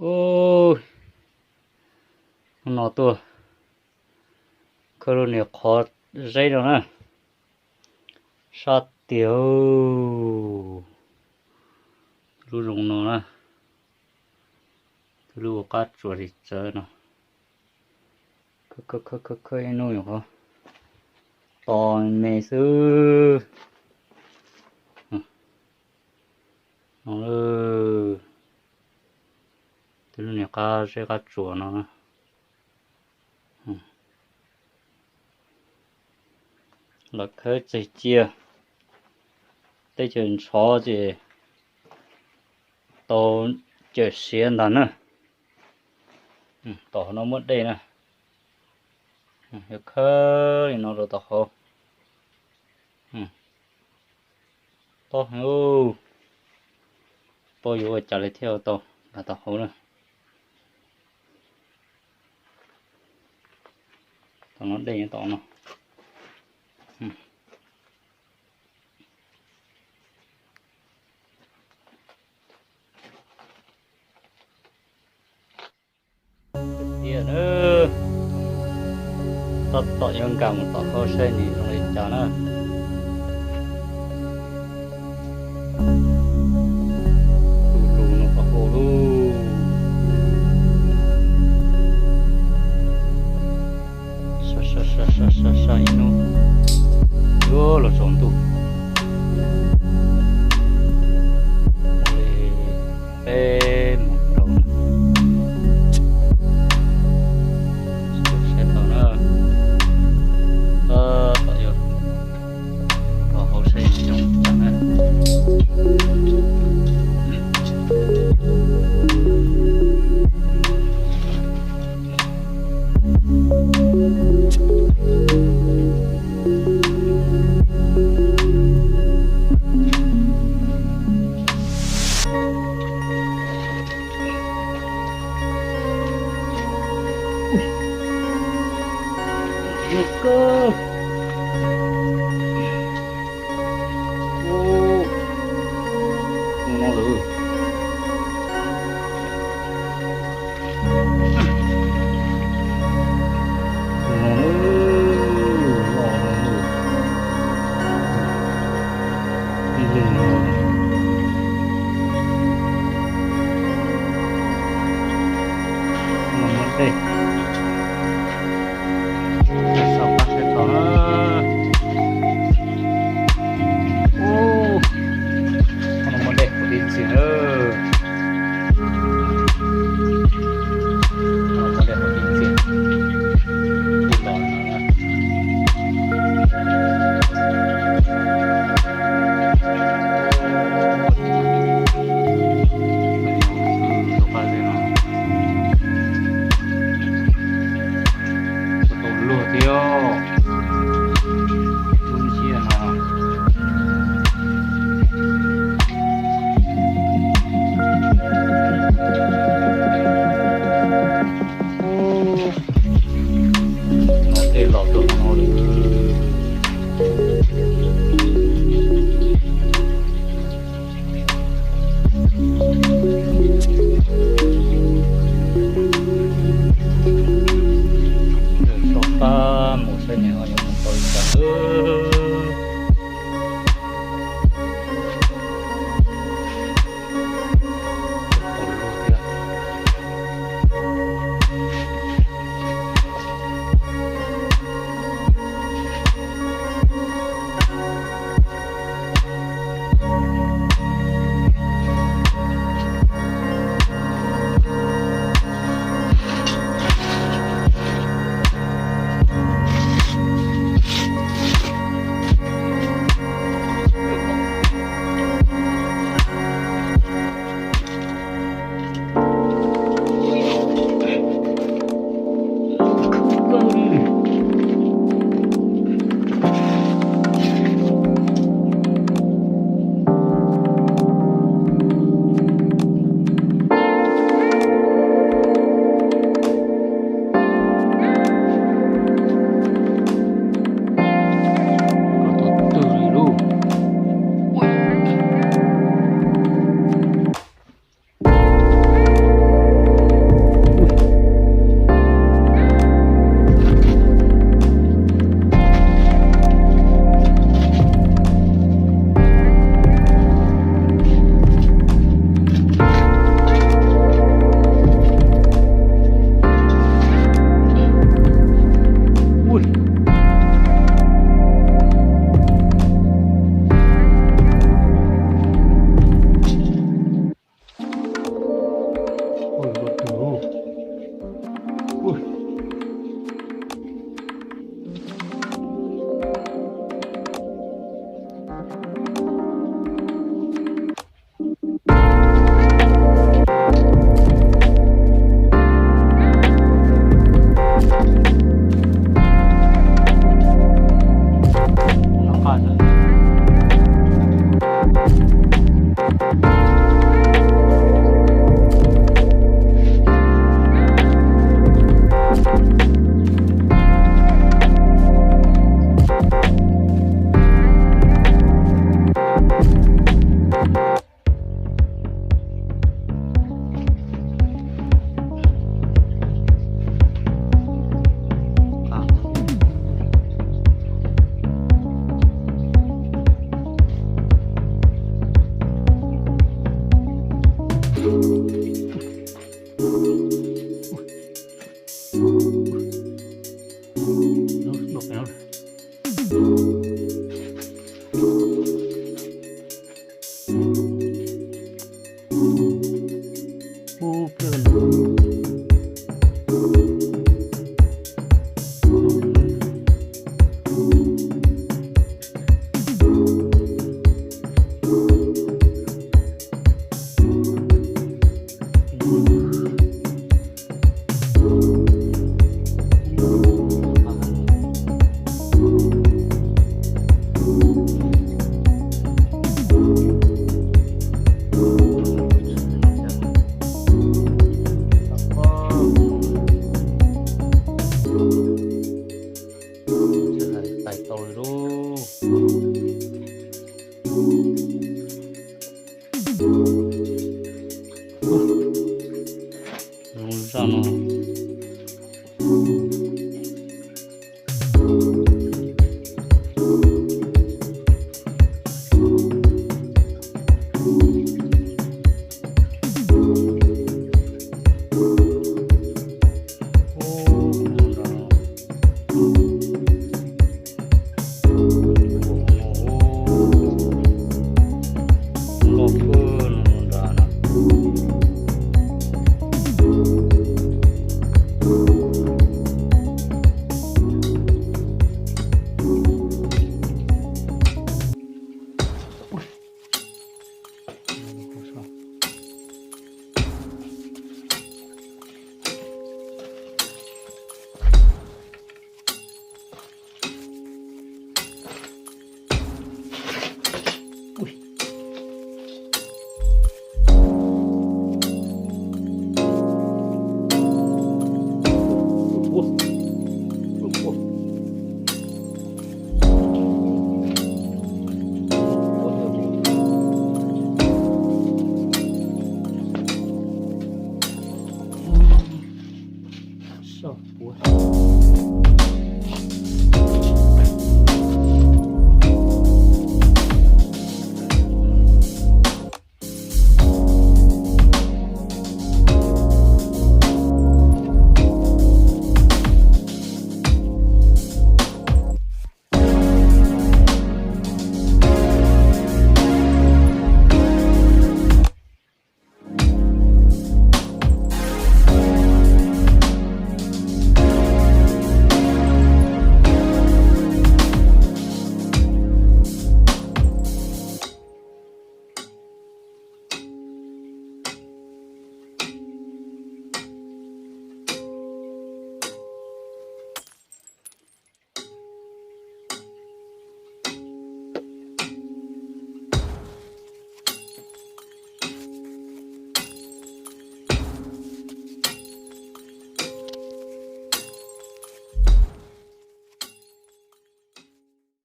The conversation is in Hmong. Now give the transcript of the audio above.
Ub, hnub no tuaj khawb lub niag qhov zeb no na, sab tiag. Lub zoo no na, twb lub ua qab tsuas li tsawv no. Khawb khawb khawb khawb ib hnub nyuam qhuav to me xwb. No, twb lub niag qab zeb qab tsuas no na. Los khawb tseg cia, teb chaws ntxhov ces tau cawm siav ntag na. Tom hauv no muaj dej na, yuav khawb li no rau tom hauv. Tob heev, pab yuav ua cas li thiaj tau nram tom hauv na. Tom no dej nyob tom no. Tiag na, tab tom yuav nkag mus tom hauv saib nws zoo li cas na. Lus lus no pab hauv lub, sab sab sab sab sab ib hnub yuav los tsaus ntuj. Ua li peb mus rau na, saib tau na, tab tom yuav rau hauv saib zoo cas na. Ub, no muaj dej huv tib si na. No muaj dej huv tib si. Ub, los no na. Tus paj zeb no. Tais tau li lauj. Zoo zaj no